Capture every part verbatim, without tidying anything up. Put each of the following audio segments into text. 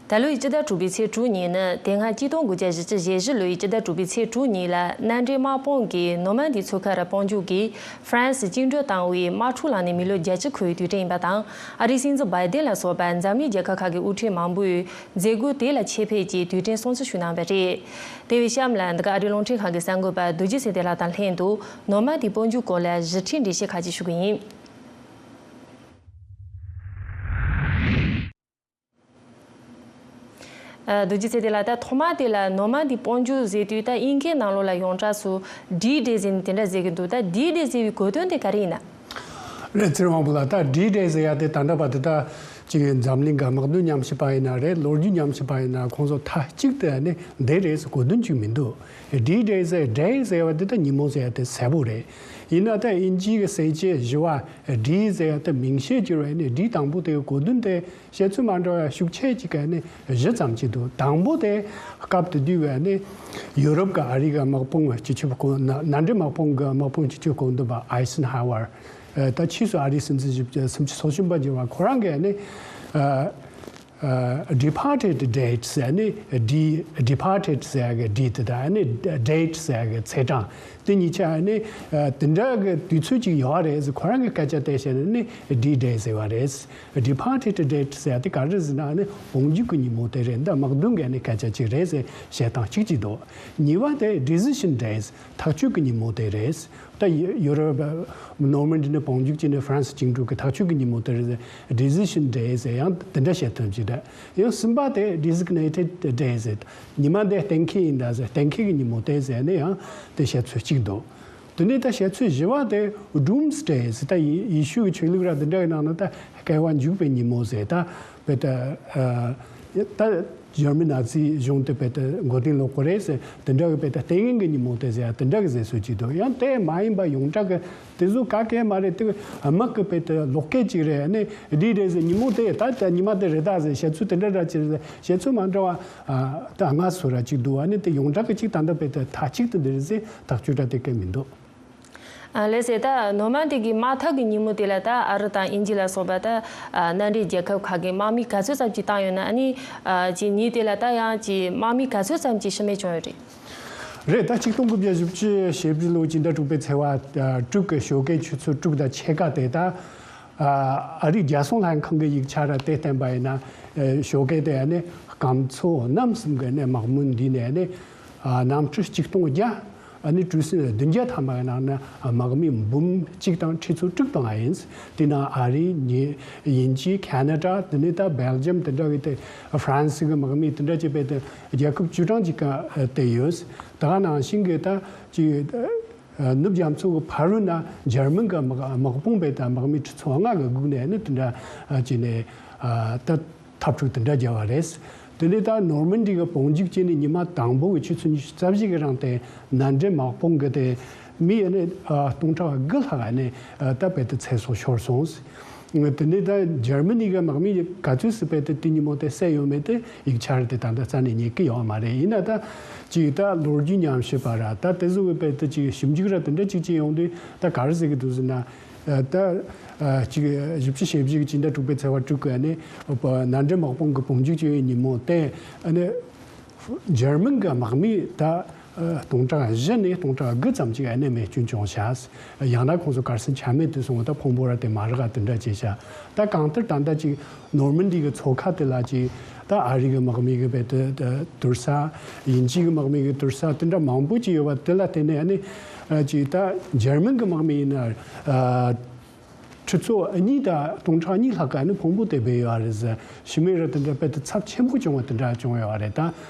ད་ལོའི་སྤྱི་ཟླ་དྲུག་པའི་ཚེས་དྲུག་ཉིན་ནི་དེ་སྔ་ཆིག་སྟོང་དགུ་བརྒྱ་བཞི་བཅུ་ཞེ་བཞི་ལོའི་སྤྱི་ཟླ་དྲུག་པའི་ཚེས་དྲུག་ཉིན་ལ་མནའ་འབྲེལ་དམག་དཔུང་གིས་ནོར་མན་དི་མཚོ་ཁ་རུ་དཔུང་འཇུག་གིས་ཧྥ་རན་སི་བཅིངས་འགྲོལ་བཏང་བའི་དམག་འཁྲུག་ལངས་ནས་མི་ལོ་བརྒྱད་ཅུ་འཁོར་བའི་དུས་དྲན་ཡིན་པ་དང་། ཨ་རིའི་སྲིད་འཛིན་བྷའི་ཏན་ལ་སོགས་པ་འཛམ་གླིང་རྒྱལ་ཁབ་ཁག་གི་དབུ་ཁྲིད་མང་པོས་མཛད་སྒོ་དེ་ལ་ཆེད་ཕེབས་ཀྱིས་དུས་དྲན་སྲུང་བརྩི་ཞུས་གནང་བ་རེད། དེ་བས་གཤམ་ལ་འདི་ག་ཨ་རིའི་རླུང་འཕྲིན་ཁང་གི་གསར་འགོད་པ་རྡོ་རྗེ་ཚེ་བརྟན་ལགས་དང་ལྷན་དུ་ནོར་མན་དི་དཔུང་འཇུག་སྐོར་ལ་ཞིབ་ཕྲའི་འགྲེལ་བཤད་ཁག་ཅིག་ཞུ་གི་ཡིན། ཨ། རྡོ་རྗེ་ཚེ་བརྟན་ལགས། ད་ཐོག་མ་དེ་ལ་ནོར་མན་དི་དཔུང་འཇུག་ཟེར་དུས་ད་དབྱིན་སྐད་ནང་ལོགས་ལ་ཡོངས་གྲགས་སུ་ཌི་ཌེ་ཟེར་ནས་དེ་འདྲ་ཟེར་གྱི་འདུག་ད་ཌི་ཌེ་ཟེར་བའི་གོ་དོན་དེ་ག་རེ་ཡིན་ན། རེད། ཚེ་རིང་དབང་པོ་ལགས། ད་ཌི་ཌེ་ཟེར་ཡ་དེ་ད་ལྟ་བར་དུ་ད་ཅིག་འཛམ་གླིང་གི་དམག་དོན་ཉམས་ཞིབ་པ་ཡིན་ན་རེད། ལོ་རྒྱུས་ཉམས་ཞིབ་པ་ཡིན་ན་ཁོང་ཚོ་མཐའ་གཅིག་ཏུ་ནི་འདི་རེད་ཟེར་གོ་དོན་གཅིག་མི་འདུག་ཌི་ཌེ་ཟེར་ཌེ་ཟེར་བ་དེ་ད་ཉིན་མོ་ཟེར་ཡ་དེ་གསལ་པོ་རེད། ཡིན་ན་ད་དབྱིན་ཇིའི་གི་གསལ་བྱེད་བཞི་བ་ཌི་ཟེར་ཡ་དེ་མིང་བཤད་ཀྱི་རེད། ནི་ཌི་དང་པོ་དེའི་གོ་དོན་དེ་བཤད་ཚུལ་མ་འདྲ་བ་ཤུགས་ཆེ་ཅིག་ག་ནས་བཞི་ཙམ་ཅིག་འདུག་དང་པོ་དེ་སྐབས་དེ་དུས་བས་ནི་ཡུ་རོབ་ཀྱི་ཨ་རི་གི་དམག་དཔུང་སྤྱི་ཁྱབ་བསྐོ་མནའ་འབྲེལ་དམག་དཔུང་གི་དམག་དཔུང་སྤྱི་ཁྱབ་བསྐོ་འདུག་པ་ཨའི་སན་ཧའེ་ཝར། ད་ཕྱིས་སུ་ཨ་རིའི་སྲིད་འཛིན་བཞི་བཅུ་སུམ་ཅུ་སོ་གསུམ་པ་གྱུར་བ་ཁོ་རང་གིས་ནི་ཨ་ཨ་departed date ཟེར་ནི་ཌི་departed ཟེར་གི་ཌི་དེ་དང་ནི་date ཟེར་གི་ཚེས་གྲངས་དེ་གཉིས་ཆ་ནི་ཨ་དེ་འདྲ་གི་དུས་ཚོད་ཅིག་ཡོད་རེད་ཟེར་ཁོ་རང་གི་སྐད་ཆ་དེ་བཤད་ནས་ནི་ཌི་ཌེ་ཟེར་བ་རེད། Departed date ཟེར་དེ་ག་རེ་ཟེར་ན་ནི་དཔུང་འཇུག་གི་ཉིན་མོ་དེ་རེད། འདི་དམག་དོན་གི་ནི་སྐད་ཆ་ཅིག་རེད་ཟེར་བཤད་སྟངས་གཅིག་ཅིག་འདུག་གཉིས་པ་དེ་decision days ཐག་གཅོད་ཀྱི་ཉིན་མོ་དེ་རེད། ད་ཡུ་ཡུ་རོབ་ནོར་མན་ཌི་ནས་དཔུང་འཇུག་བྱས་ནས་ཧྥ་རན་སི་བཅིངས་འགྲོལ་གྱི་ཐག་གཅོད་ཀྱི་ཉིན་མོ་དེ་རེད། Decision day ཟེར་ཡང་དེ་འདྲ་བཤད་ཐུབ་ཀྱི་རེད། ཡང་གསུམ་པ་དེ་designated day ཟེར། ཉི་མ་འདི་གཏན་འཁེལ་ཡིན་ད་ཟེར། གཏན་འཁེལ་གྱི་ཉིན་མོ་དེ་ཟེར་ནས་ཡང་དེ་བཤད་ཚུལ་གཅིག་འདུག་དེ་ནས་ད་བཤད་ཚུལ་བཞི་བ་དེ་Doomsday ཟེར། ད་ཡེ་ཡེ་ཤུ་གི་ཆོས་ལུགས་ར་དེ་འདྲ་གི་ནང་ན་ད་བསྐལ་བ་འཇིག་པའི་ཉིན་མོ་ཟེར། ད་བོད་ད་ཨ་ད་འཇར་མན་ནཱ་ཛི་གཞུང་དེ་བོད་ད་མགོ་རྟིང་སློག་གི་རེད་ཟེར། དེ་འདྲ་གི་བོད་ད་ལྟས་ངན་གྱི་ཉིན་མོ་དེ་ཟེར་ཡ་དེ་འདྲ་གི་ཟེར་སྲོལ་ཅིག་འདུག་ཡང་དེ་མ་ཡིན་པ་ཡོངས་གྲགས་གི་དེ་ཚོ་ག་གེ་མ་རེད། དེ་དམག་གི་བོད་ད་ལོག་སྐད་ཅིག་རེད། ཨ་ནི་འདི་རེད་ཟེར། ཉིན་མོ་དེ་ད་ད་ཉི་མ་དེ་རེད་ད་ཟེར་བཤད་ཚུལ་དེ་འདྲ་འདྲ་ཅིག་རེད། བཤད་ཚུལ་མ་འདྲ་བ་ཨ་ད་ལྔ་སོ་ར་ཅིག་འདུག་ཨ་ནི་དེ་ཡོངས་གྲགས་གི་ཅིག་ད་ལྟ་བོད་ད་མཐའ་གཅིག་ཏུ་འདི་རེད་ཟེར་ཐག་གཅོད་འདྲ་དེ་ག་མི་འདུག་ཨ་ལགས་སེ། ད་ནོར་མན་དི་གི་དམག་འཐབ་ཀྱི་ཉིན་མོ་དེ་ལ་ད་ཨ་རི་དང་དབྱིན་ཇི་ལ་སོགས་པ་ད་ཨ་མནའ་འབྲེལ་རྒྱལ་ཁབ་ཁག་གི་དམག་མི་ག་ཚོད་ཙམ་ཅིག་བཏང་ཡོད་ན། ཨ་ནི་ཨ་ཅིག་ཉིན་དེ་ལ་ད་ཡང་ཅིག་དམག་མི་ག་ཚོད་ཙམ་ཅིག་ཤི་རྨས་བྱུང་ཡོད་རེད། རེད། ད་ཆིག་སྟོང་དགུ་བརྒྱ་བཞི་བཅུ་ཞེ་བཞི་ལོའི་སྤྱི་ཟླ་དྲུག་པའི་ཚེས་པ་ཨ་དྲུག་གི་ཞོགས་ཀའི་ཆུ་ཚོད་དྲུག་དང་ཕྱེད་ཀ་དེ་ད་ཨ་ཨ་རིའི་རྒྱལ་སྲུང་ལྷན་ཁང་གི་ཡིག་ཆ་ར་དེ་བསྟན་པ་ཡིན་ན། ཨ་ཞོགས་ཀའི་དེ་ཨ་ནི་སྐམ་མཚོ་གནམ་གསུམ་གི་ཨ་ནི་དམག་མི་འདུས་ནས་ཨ་ནི་ཨ་གནམ་གྲུ་ཆིག་སྟོང་བརྒྱ། ཨ་ནི་གྲུ་གཟིངས་བདུན་བརྒྱ་ཐམ་པ་ཡི་ནང་ན་དམག་མི་འབུམ་གཅིག་དང་ཁྲི་ཚོ་དྲུག་བཏང་བ་ཡིན། དེ་ནང་ཨ་རི་ཉི་དབྱིན་ཇི་ཁ་ན་ཌ་དེ་ནས་ད་སྦེལ་ཇམ་དེ་འདྲ་གི་དེ་ཧྥ་རན་སི་གི་དམག་མི་དེ་འདྲ་བྱས་པའི་དེ་རྒྱལ་ཁབ་བཅུ་གྲངས་ཅིག་ག་དེ་ཡོད། ད་ག་ནང་བཞིན་གི་ད་ཅིག་ནུབ་རྒྱ་མཚོ་གི་ཕ་རོལ་ན་འཇར་མན་གི་དམག་དམག་དཔུང་བས་ད་དམག་མི་ཁྲི་ཚོ་ལྔ་གི་སྒུག་ནས་ནི་དེ་འདྲ་ཅིག་ནས་ད། འཐབ་འཁྲུག་དེ་འདྲ་བརྒྱབ་པ་རེད། དེ་ནས་ད་ནོར་མན་ཌི་གི་དཔུང་འཇུག་བྱས་ནས་ཉི་མ་དང་པོ་གི་ཆུ་ཚོད་ཉི་ཤུ་རྩ་བཞི་གི་རིང་དེ་མནའ་འབྲེལ་དམག་དཔུང་གི་དེ་མི་ཨ་ནི་ཨ་སྟོང་ཕྲག་དགུ་ལྷག་ཨ་ནི་ཨ་ད་བོད་དུ་ཚེ་སྲོག་ཤོར་སོང་། དེ་ནས་ད་འཇར་མ་ནི་གི་དམག་མི་ག་ཚོད་སུ་བོད་དུ་དེ་ཉིན་མོ་དེ་བསད་ཡོད་མེད་དེ་ཡིག་ཆ་ར་དེ་ད་ལྟ་རྩ་ནས་རྙེད་ཀྱི་ཡོད་མ་རེད། ཡིན་ན་ད་ཅིག་ད་ལོ་རྒྱུས་ཉམས་ཞིབ་པ་ར་ད་དེ་ཚོ་གི་བོད་དུ་ཅིག་ཞིབ་འཇུག་ར་དེ་འདྲ་ཅིག་ཅིག་ཡོང་དུས་ད་ག་རེ་ཟེར་གི་འདུག་ཟེར་ན། ད་ཅིག་བཞི་བཅུ་ཞེ་བཞི་གི་སྤྱི་ཟླ་དྲུག་པའི་ཚེས་པ་དྲུག་གི་ཨ་ནི་མནའ་འབྲེལ་དམག་དཔུང་གི་དཔུང་འཇུག་བྱས་པའི་ཉིན་མོ་དེ་ཨ་ནི་འཇར་མན་གྱི་དམག་མི་ད་སྟོང་ཕྲག་བཞི་ནས་སྟོང་ཕྲག་དགུ་ཙམ་ཅིག་ཨ་ནི་རྨས་སྐྱོན་བྱུང་ཤག་ཡང་ན་ཁོང་ཚོ་གར་སོང་ཆ་མེད་དུ་སོང་བ། ད་ཕུང་པོ་ར་དེ་མ་རག་དེ་འདྲ་བྱས་ཤག་ད་གང་ལྟར་ད་ལྟ་ཅིག་ནོར་མན་ཌི་གི་མཚོ་ཁ་དེ་ལ་ཅིག་ད་ཨ་རི་གི་དམག་མི་གི་བོད་དུ་དུར་ས། དབྱིན་ཇི་གི་དམག་མི་གི་དུར་ས་དེ་འདྲ་མང་པོ་ཅིག་ཡོད་པ་དེ་ལ་བརྟེན་ནས་ཨ་ནི་ཅིག་ད་འཇར་མན་གི་དམག་མི་ཡིན་ན་ཁྲི་ཚོ་གཉིས་དང་སྟོང་ཕྲག་གཉིས་ལྷག་གི་ཨ་ནི་ཕུང་པོ་དེ་སྦས་ཡོད་རེད་ཟེར། ཤི་རྨས་ར་དེ་འདྲ་དཔེ་དེ་ཚབས་ཆེན་པོ་བྱུང་བ་དེ་འདྲ་བྱུང་ཡོད་རེད། ད་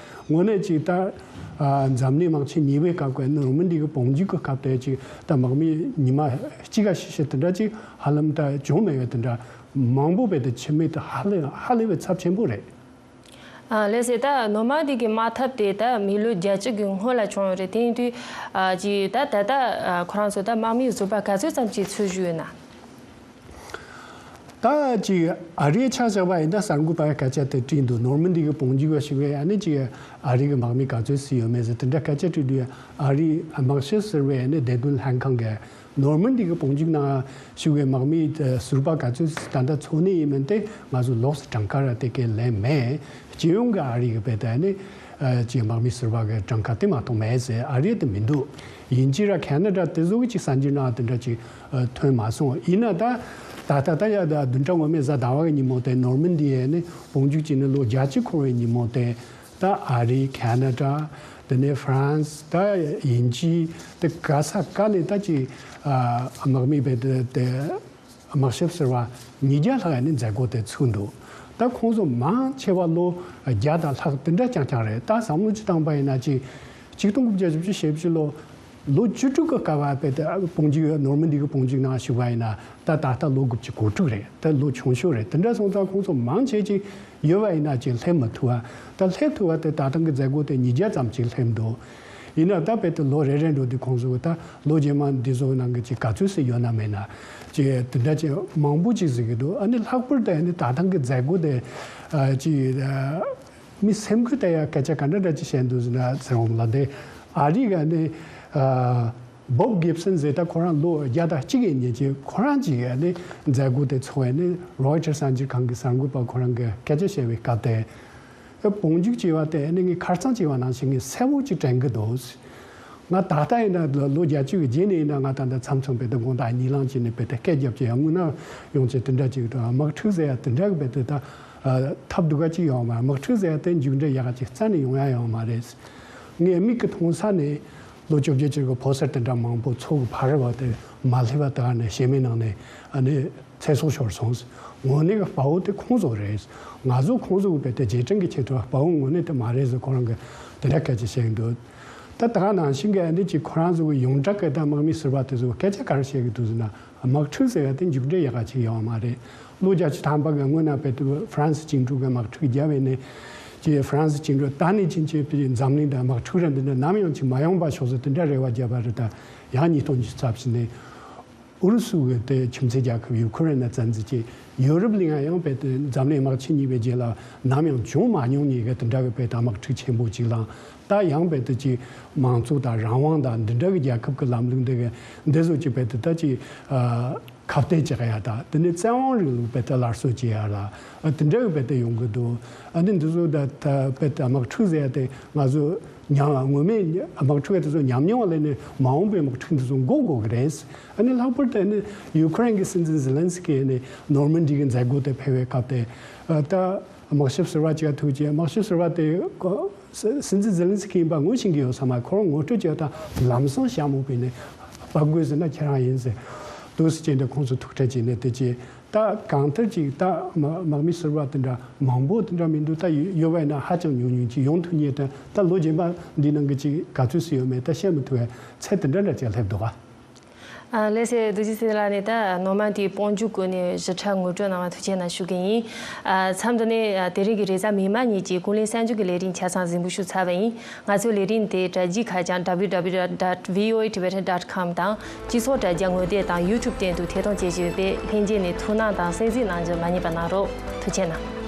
དངོས་གནས་ཅིག་ད་འཛམ་གླིང་དམག་ཆེན་གཉིས་པའི་སྐབས་ཀྱི་ཨ་ནི་ནོར་མན་ཌི་གི་དཔུང་འཇུག་གི་སྐབས་དེ་ཅིག་ད་དམག་མི་ཉི་མ་གཅིག་ག་ཤི་ཤི་དེ་འདྲ་ཅིག་ཧ་ལམ་ད་བྱུང་མེད་པའི་དེ་འདྲ། མང་པོ་བས་དེ་འཆི་རྨས་དེ་ཧ་ལས་ཧ་ལས་པའི་ཚབས་ཆེན་པོ་རེད། ཨ་ལགས་སེ། ད་ནོར་མན་ཌི་གི་དམག་འཐབ་དེ་ད་མི་ལོ་བརྒྱད་ཅུ་གི་སྔོན་ལ་བྱུང་ཡོད་རེད། དེ་ཡིན་དུས་ཨ་ཅིག་ད་ད་ལྟ་ཨ་ཁོ་རང་ཚོ་ད་དམག་མིའི་ཟུར་པ་ག་ཚོད་ཙམ་ཅིག་འཚོ་བཞུགས་ཡོད་ན། ད་ཅིག་ཨ་རིའི་ཆ་བཞག་པ་ཡིན་ད་གསར་འགོད་པ་སྐད་ཆ་དེ་དྲིས་འདུག་ནོར་མན་ཌི་གི་དཔུང་འཇུག་པ་ཞིག་བས་ཨ་ནི་ཅིག་ཨ་རི་གི་དམག་མི་ག་ཚོད་བསད་ཡོད་མེད་ཟེར་དེ་འདྲ་སྐད་ཆ་དྲིས་དུས་ཨ་རིའི་དམག་སྤྱི་ཟུར་པས་ཨ་ནི་བདེ་དོན་ལྷན་ཁང་གི་ནོར་མན་ཌི་གི་བོད་ཕྱོགས་ནང་བཞུགས་པའི་དམག་མི་ཟུར་པ་ག་ཚོད་ད་ལྟ་འཚོ་གནས་ཡིན་མིན་དེ་ང་ཚོ་ལོགས་སུ་གྲངས་ཀ་ར་དེ་གའི་ལེན་མེད། སྤྱི་ཡོངས་ཀྱི་ཨ་རི་གི་བེད་དེ་ནི་ཅི་དམག་མི་ཟུར་པ་གི་གྲངས་ཀ་དེ་མ་གཏོགས་མེད་ཟེར། ཨ་རི་དེ་མི་འདུག་ཡིན་གཅིག་ར་ཁེ་ན་ཌ་དེ་ཚོ་གི་ཅིག་གསར་འགྱུར་ནང་དེ་འདྲ་ཅིག་ཐོན་མ་སོང་། ཡིན་ན་ད་ད་ད་ད་ཡ་ད་བདུན་ཕྲག་སྔོན་མའི་གཟའ་ཟླ་བ་གི་ཉིན་མོ་དེ་ནོར་མན་ཌི་ཡ་ནི་བོད་ཕྱོགས་ཀྱི་ནི་ལོ་བརྒྱད་ཅུ་འཁོར་བའི་ཉིན་མོ་དེ། ད་ཨ་རི། ཁེ་ན་ཌ། དེ་ནས་ཧྥ་རན་སི། ད་དབྱིན་ཇི། དེ་ག་ས་ག་ནས་ད་ཅིག་ཨ་དམག་མི་བེད་དེ་དེ་དམག་ཞབས་ཟུར་པ་ཉིས་བརྒྱ་ལྷག་ནས་མཛད་སྒོ་དེ་ཚུགས་འདུག་ད་ཁོང་ཚོ་མང་ཆེ་བ་ལོ་བརྒྱ་དང་ལྷག་དེ་འདྲ་རྐྱང་རྐྱང་རེད། ད་བསམ་བློ་ཅིག་བཏང་པ་ཡིན་ན་ཅིག་ཆིག་སྟོང་དགུ་བརྒྱ་བཞི་བཅུ་ཞེ་བཞི་ལོ་ལོ་བཅུ་དྲུག་གི་སྐབས་བ་དཔེ་དེ་བོད་ཕྱོགས་ནོར་མན་ཌི་གི་བོད་ཕྱོགས་ནང་བཞུགས་པ་ཡིན་ན་ད་ད་ལྟ་ལོ་དགུ་བཅུ་གོ་དྲུག་རེད། ད་ལོ་ཆུང་ཤོས་རེད། དེ་འདྲ་སོང་ཙང་ཁོང་ཚོ་མང་ཆེ་ཅིག་ཡོད་པ་ཡིན་ན་ཅིག་སླེབས་མི་ཐུབ་པ། ད་སླེབས་ཐུབ་པ་དེ་ད་ཐེངས་ཀྱི་མཛད་སྒོ་དེ་ཉིས་བརྒྱ་ཙམ་ཅིག་སླེབས་འདུག་ཡིན་ན་ད་དཔེ་དེ་ལོ་རེ་རེ་འགྲོ་དུས་ཁོང་ཚོ་ད་ལོ་རྗེས་མ་འདི་ཚོ་ནང་གི་ཅིག་ག་ཚོད་ཟིག་ཡོད་ན་མེད་ན་ཅིག་དེ་འདྲ་ཅིག་མང་པོ་ཅིག་ཟེར་གི་འདུག་ཨ་ནི་ལྷག་པར་དུ་ཨ་ནི་ད་ཐེངས་ཀྱི་མཛད་སྒོ་དེ་ཨ་ཅིག་ཨ། མི་སེམས་ཁུར་དེ་ཡང་སྐད་ཆ་ག་འདྲ་འདྲ་ཅིག་བཤད་འདུག་ཟེར་ན་ཟེར་འོང་ལ་དེ་ཨ་རི་ག་ནི་ཨ་བོབ་གིབ་སན་ཟེར། ད་ཁོ་རང་ལོ་བརྒྱ་དང་གཅིག་ཡིན་ཉེ་ཅིག་ཁོ་རང་ཅིག་ཡ་ནི་མཛད་སྒོ་དེ་ཚོགས་ཡ་ནི་རོའི་ཊར་གསར་འགྱུར་ཁང་གི་གསར་འགོད་པ་ཁོ་རང་གི་སྐད་ཆ་བཤད་པའི་སྐབས་དེ་ཨ་བོད་ཕྱོགས་ཅིག་བ་དེ་ནི་ངས་ཁར་ཚང་ཅིག་བ་ནང་བཞིན་ངས་གསལ་བོ་ཅིག་དྲན་གི་འདུག་ང་ད་ལྟ་ཡིན་ན་ལོ་ལོ་བརྒྱད་ཅུ་གི་རྗེས་ནས་ཡིན་ན་ང་ད་ལྟ་མཚམས་མཚམས་བེད་དེ་དགོང་དག་གཉིད་ལམ་བྱས་ནས་བེད་དེ་སྐད་རྒྱབ་ཀྱི་ཡང་དངོས་གནས་ཡོང་ཆེད་དེ་འདྲ་ཅིག་དང་དམག་འཁྲུག་ཟེར་ཡ་དེ་འདྲ་གི་བེད་དེ་ད་ཐབས་སྡུག་ག་ཅིག་ཡོང་མ། དམག་འཁྲུག་ཟེར་ཡ་དེ་མཇུག་འབྲས་ཡག་ག་ཅིག་རྩ་ནས་ཡོང་ཡ་ཡོང་མ་རེད། ངས་མིག་གིས་མཐོང་ས་ནས་ལོ་བཅོ་བརྒྱད་ཅིག་གི་ཕོ་གསར་དེ་འདྲ་མང་པོ་ཚོགས་གི་ཕ་རི་བ་དེ་མ་སླེབས་པ་དེ་ག་ནས་གཞན་མའི་ནང་ནས་ཨ་ནི་ཚེ་སྲོག་ཤོར་སོང་། དངོས་གནས་གི་དཔའ་བོ་དེ་ཁོང་ཚོ་རེད། ང་ཚོ་ཁོང་ཚོ་གི་བེད་དེ་རྗེས་དྲན་གི་ཆེད་དུ་དཔའ་བོ་དངོས་གནས་དེ་མ་རེད་ཟེར་ཁོ་རང་གི་དེ་འདྲ་སྐད་ཆ་བཤད་གི་འདུག་ད་ད་ག་ནང་བཞིན་གྱི་ཨ་འདི་ཅིག་ཁོ་རང་ཚོ་གི་ཡོངས་གྲགས་ཀྱི་ད་དམག་མི་ཟུར་པ་དེ་ཚོ་སྐད་ཆ་ག་རེ་བཤད་ཀྱི་འདུག་ཟེར་ན། དམག་འཁྲུག་ཟེར་བ་དེ་མཇུག་འབྲས་ཡག་ག་ཅིག་ཡོད་མ་རེད། ལོ་བརྒྱད་ཅུ་ཐམ་པ་གི་སྔོན་ན་བེད་དུ་ཧྥ་རན་སི་བཅིངས་འགྲོལ་གྱི་དམག་འཁྲུག་བརྒྱབ་པས་ནས་ཅིག་ཧྥ་རན་སི་བཅིངས་འགྲོལ་ད་ནས་ཕྱིན་ཆད་པའི་འཛམ་གླིང་དང་དམག་འཁྲུག་ར་འདི་འདྲ་ནམ་ཡང་ཅིག་མ་ཡོང་པ་ཤོག་ཟེར་དེ་འདྲ་རེ་བ་བརྒྱབ་པ་རེད། ད་ཡང་ཉིས་སྟོང་ཉི་ཤུ་རྩ་བཞི་ནས་ཨུ་རུ་སུ་གི་དེ་ཁྱིམ་མཚེས་རྒྱལ་ཁབ་ཡུ་ཁུ་རེན་ན་བཙན་འཛུལ་གྱིས་ཡོ་རོབ་གླིང་ང་ཡང་བེད་དུ་འཛམ་གླིང་དམག་ཆེན་གཉིས་པའི་རྗེས་ལ་ནམ་ཡང་བྱུང་མ་མྱོང་མཁན་གྱི་དེ་འདྲ་གི་བེད་དུ་དམག་འཁྲུག་ཆེན་པོ་ཅིག་ལངས། ད་ཡང་བེད་དུ་ཅིག་མང་གཙོ་དང་རང་དབང་དང་འདི་འདྲ་གི་རྒྱལ་ཁབ་ཀྱི་ལམ་ལུགས་འདི་གི་འདི་ཚོ་ཅིག་བེད་དུ་ད་ཅིག་ཨ་ཁ་གཏད་བཅག་ཡ་དང་དེ་ནས་བཙན་དབང་རིང་ལུགས་བེད་དུ་སླར་གསོ་བྱེད་ཡ་ལ་ཨ་དེ་འདྲ་གི་བེད་དུ་ཡོང་གི་འདུག་ཨ་ནི་འདི་ཚོ་ད་ད་བེད་དུ་དམག་འཁྲུག་ཟེར་ཡ་དེ་ང་ཚོ་ཉམས་སྔོན་མའི་དམག་འཁྲུག་དེ་ཚོ་ཉམས་མྱོང་ལས་ནས་མ་འོངས་པའི་དམག་འཁྲུག་འདི་ཚོ་འགོག་དགོས་ཀྱི་རེད། ཨ་ནི་ལྷག་པར་དུ་ཨ་ནི་ཡུ་ཁུ་རེན་གྱི་སྲིད་འཛིན་ཛེ་ལན་སི་ཀི་ནས་ནོར་མན་ཌི་གི་མཛད་སྒོ་དེ་ཕེབས་པའི་སྐབས་དེ་ཨ་ད་དམག་ཞབས་ཟུར་པ་ཅིག་ཐུག་ཅིག་དམག་ཞབས་ཟུར་པ་དེ་ཁོ་སྲིད་འཛིན་ཛེ་ལན་སི་ཀི་ཡིན་པ་ངོས་ཤེས་ཀྱི་ཡོད་ས་མ་རེད། ཁོ་རང་ངོ་སྤྲོད་བྱས་ད་ལམ་སང་ཞྭ་མོ་བོས་ནས་ཕབ་དགོས་ཟེར་ན་ཁྱེད་རང་ཡིན་ཟེར་འདུག་སེ་བྱས་ནས་ཁོང་ཚོ་ཐུག་འཕྲད་བྱས་ནས་དེ་ཅིག་ད་གང་ལྟར་ཅིག་ད་དམག་དམག་མི་ཟུར་པ་དེ་འདྲ་མང་པོ་དེ་འདྲ་མི་འདུག་ད་ཡོད་པ་ཡིན་ན་ཧ་ཅང་ཉུང་ཉུང་ཅིག་ཡོང་ཐུབ་ངེས་དེ་ད་ལོ་རྗེས་མ་འདི་ནང་གི་ཅིག་ག་ཚོད་སུ་ཡོད་མེད་ད་བཤད་མི་ཐུབ་པའི་ཚད་དེ་འདྲ་འདྲ་ཅིག་སླེབས་འདུག་ག་ཨ་ལགས་སེ་རྡོ་རྗེ་སེང་ལགས་ནས་ད་ནོར་མན་ཌིའི་དཔལ་འབྱོར་སྐོར་ནས་ཞིབ་ཕྲ་ངོ་སྤྲོད་གནང་བ་ཐུགས་རྗེ་གནང་ཞུ་གི་ཡིན། ཨ་མཚམས་འདི་ནས་ཨ་དེ་རིང་གི་རེས་གཟའ་མིག་དམར་ཉིན་གྱི་ཀུན་གླེང་གསར་འགྱུར་གྱི་ལས་རིམ་ཆ་ཚང་གཟིགས་འབུལ་ཞུས་ཚར་བ་ཡིན། ང་ཚོའི་ལས་རིམ་དེ་དྲ་རྒྱའི་ཁ་བྱང་W W W dot V O A Tibetan dot com དང་སྤྱི་ཚོགས་དྲ་རྒྱ་ངོ་དེབ་དང་YouTube སྟེང་དུ་ཐད་གཏོང་བྱེད་བཞིན་ཡོད་པས་ལྷན་རྒྱས་ནས་ཐུགས་སྣང་དང་གསན་གཟིགས་གནང་རྒྱུ་མ་བསྙེལ་བ་གནང་རོགས། ཐུགས་རྗེ་གནང་།